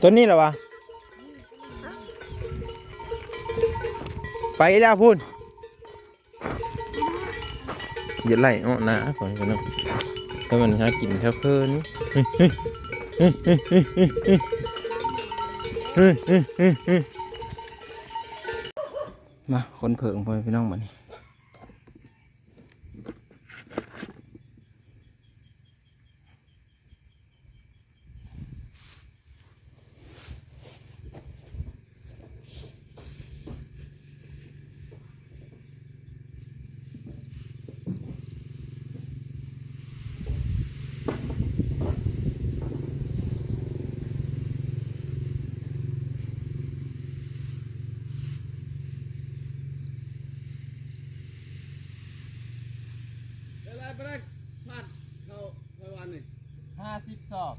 ຕົວນີ້ລະວະ ໄປແລ້ວພຸ້ນ. ຢ່າໄລ່ເອາະໜ້າຂ້ອຍເນາະ ແຕ່ມັນຫາກິນແຖວເຄີນີ້. ມາ ຂົນເຜິ້ງ ພໍ່ແມ່ພີ່ນ້ອງ ບາດນີ້. ເທົ່າໃດ ປານນັ້ນ ພັນເຂົ້າ ເທົ່າວານນີ້ ຫ້າສິບສອບ.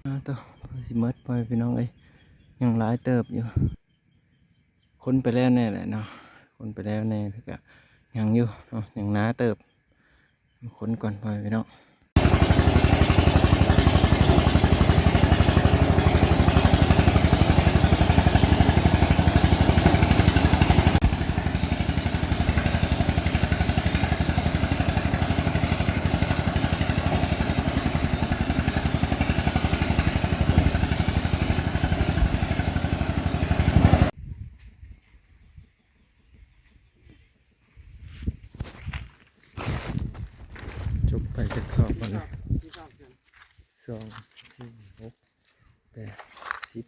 ອາ ໂຕ ຄືຊິໝົດ ພໍ່ແມ່ພີ່ນ້ອງເອີຍ ຍັງຫຼາຍເຕີບຢູ່. ຂົນໄປແລ້ວແນ່ແຫຼະເນາະ ຂົນໄປແລ້ວແນ່ ແຕ່ກະຍັງຢູ່ເນາະ ຍັງໜາເຕີບ. ມາຂົນກ່ອນ ພໍ່ແມ່ພີ່ນ້ອງ. ຈົບໄປຈັກສອບບັດນີ້ ສອງ ສີ່ ຫົກ ແປດ ສິບ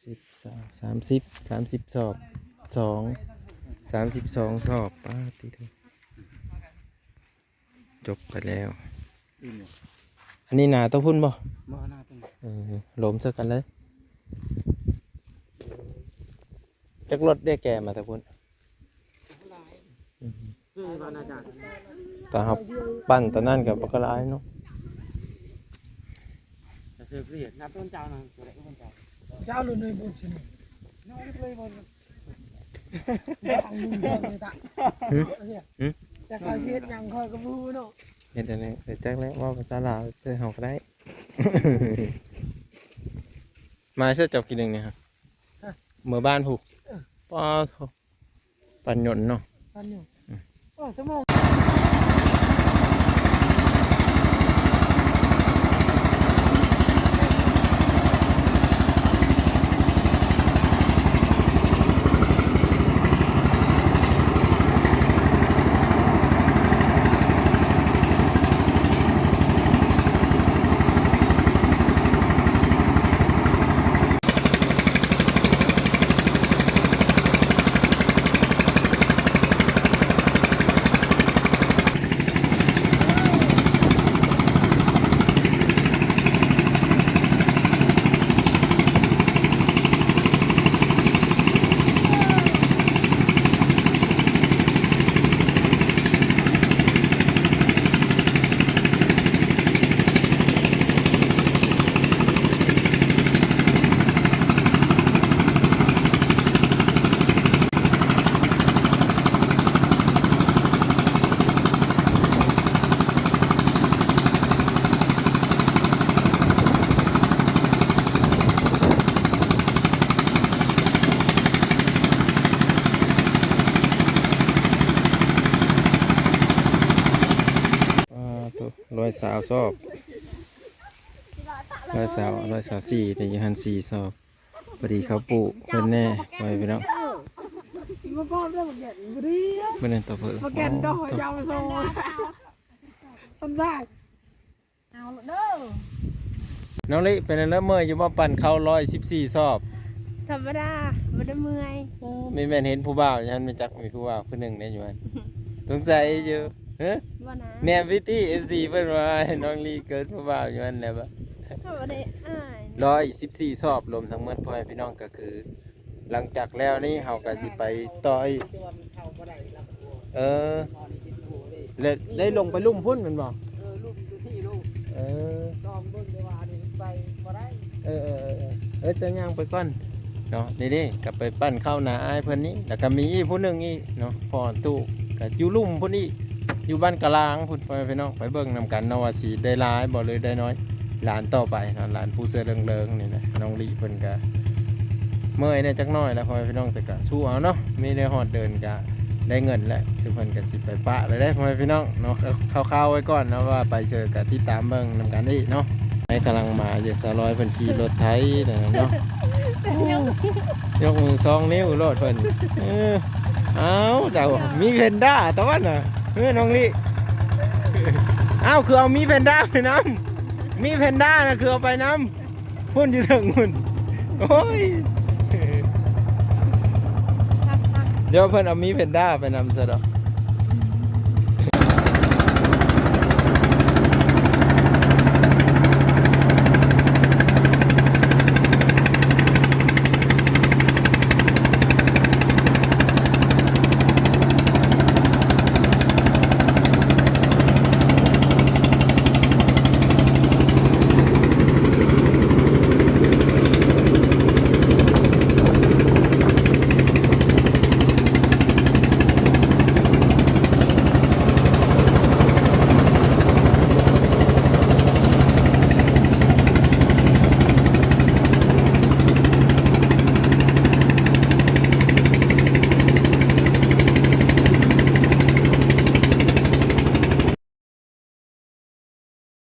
ສິບສາມ ສາມສິບ ສາມສິບສອບ ສອງ ສາມສິບສອງສອບ ປາດຕິໂທ ຈົບໄປແລ້ວ. ອື່ນຢູ່ ອັນນີ້ໜ້າໂຕພຸ້ນບໍ່? ບໍ່ ໜ້າຕົວນີ້ ເອີ ລົມໃສ່ກັນເລີຍ. ຈັກລົດເດ້ແກ່ມາແຕ່ພຸ້ນ? ຫຼາຍ ອືມ ຄືວ່າໜ້າຈະ ແຕ່ເຮົາປັ່ນຕອນນັ້ນກໍບໍ່ກະຫຼາຍເນາະ. ຈະເຊີກເສຍ ນັບຕົ້ນເຈົ້ານະ ຕົວໃດຕົ້ນເຈົ້າ? ເຈົ້າລຸ້ນໃນບຸນຊິນີ້ ນ້ອຍເລີຍບໍ່ ຫື? ຫື? ຈັກເຂົາຊິເຮັດຫຍັງຂ້ອຍກໍບໍ່ຮູ້ເນາະ. ເຮັດອັນນີ້ ແຕ່ຈັກແຫຼະ ເວົ້າພາສາລາວໃສ່ເຮົາກໍໄດ້. ມາໃຊ້ເຈົ້າກິນໜຶ່ງນີ້ຮະ? ຮະ? ເມືອບ້ານພຸ້ນ. ເອີ ປ້າໂທ້ ປັນຍົນເນາະ ປັນຍົນ. ອືມ ໂອ້ ຊົ່ວໂມງ. ອ່າ ໂຕ ຮ້ອຍຊາວຊອບ ຮ້ອຍຊາວ ຮ້ອຍຊາວສີ່ ນີ້ຢູ່ຫັ້ນສີ່ຊອບ. ພໍດີເຂົາປູກເພິ່ນແດ່ ພໍ່ແມ່ພີ່ນ້ອງ. ມາພ້ອມເດີ ບໍ່ແກ່ນບໍ່ດີ ບໍ່ແມ່ນຕົວເພິ່ນ ບໍ່ແກ່ນດອກ ໂອ້ ຢາວມາໂຊ ທ່ານຊາຍ ເອົາເດີ. ນ້ອງລິ ເປັນແນວໃດ ເມື່ອຍຢູ່ບໍ່? ປັ່ນເຂົ້າຮ້ອຍສິບສີ່ຊອບ. ທຳມະດາ ບໍ່ໄດ້ເມື່ອຍ. ໂອ້ ມີແມ່ນເຫັນຜູ້ບ່າວຢູ່ຫັ້ນ ແມ່ນຈັກມີຜູ້ບ່າວຜູ້ໜຶ່ງແດ່ຢູ່ຫັ້ນ ສົງໄສຢູ່. ຮະ? ບໍ່ນະ ແນມວິຕິ ເອັຟຊີ ເພິ່ນວ່າໃຫ້ນ້ອງລິເກີດຜູ້ບ່າວຢູ່ຫັ້ນແຫຼະ. ບໍ່ໄດ້ອາຍ. ຮ້ອຍສິບສີ່ຊອບລວມທັງໝົດ ພໍ່ແມ່ພີ່ນ້ອງ ກໍຄື ຫຼັງຈາກແລ້ວນີ້ເຮົາກໍຊິໄປຕໍ່ອີກ. ເອີ ແລະ ໄດ້ລົງໄປລຸ່ມພຸ້ນແມ່ນບໍ່? ເອີ ລຸ່ມຢູ່ທີ່ລູກ ເອີ ລອງເບິ່ງ ແຕ່ວ່າອັນນີ້ໄປບໍ່ໄດ້. ເອີໆໆໆ ເອີ ເຈົ້າຍ່າງໄປກ່ອນເນາະ. ນີ້ເດ້ ກໍໄປປັ່ນເຂົ້ານາອ້າຍເພິ່ນນີ້ ແລ້ວກໍມີອີກຜູ້ໜຶ່ງອີກເນາະ ພໍ່ຕູ້ ກໍຢູ່ລຸ່ມພຸ້ນອີກ ຢູ່ບ້ານກະລາງພຸ້ນ ພໍ່ແມ່ພີ່ນ້ອງ. ໄປເບິ່ງນຳກັນເນາະ ວ່າຊິໄດ້ຫຼາຍບໍ່ ຫຼືໄດ້ນ້ອຍ. ຫຼານຕໍ່ໄປເນາະ ຫຼານຜູ້ເສື້ອເຫຼືອງໆນີ້ນະ ນ້ອງລິເພິ່ນກະເມື່ອຍແດ່ຈັກໜ້ອຍແຫຼະ ພໍ່ແມ່ພີ່ນ້ອງ ແຕ່ກະສູ້ເອົາເນາະ. ມີແນວຮອດເດີນກະໄດ້ເງິນແຫຼະ ຊຸມເພິ່ນກະຊິໄປປະແລ້ວເດ້ ພໍ່ແມ່ພີ່ນ້ອງເນາະ. ຄ່າວໆໄວ້ກ່ອນເນາະ ວ່າໄປເຊີກະຕິດຕາມເບິ່ງນຳກັນອີກເນາະ. ໃຫ້ກຳລັງມາຢູ່ ສາວລອຍເພິ່ນຂີ່ລົດໄຖເນາະ ຍົກມືສອງນິ້ວໂລດເພິ່ນ. ເອີ ອ້າວ ເຈົ້າມີແພນດ້າຕະວັນນະ. ເອີ ນ້ອງລິ ອ້າວ ຄືເອົາມີແພນດ້າໄປນຳ? ມີແພນດ້ານະ ຄືເອົາໄປນຳ ພຸ້ນຢູ່ເທິງພຸ້ນ. ໂອ້ຍ ດຽວເພິ່ນເອົາມີແພນດ້າໄປນຳຊະດອກ.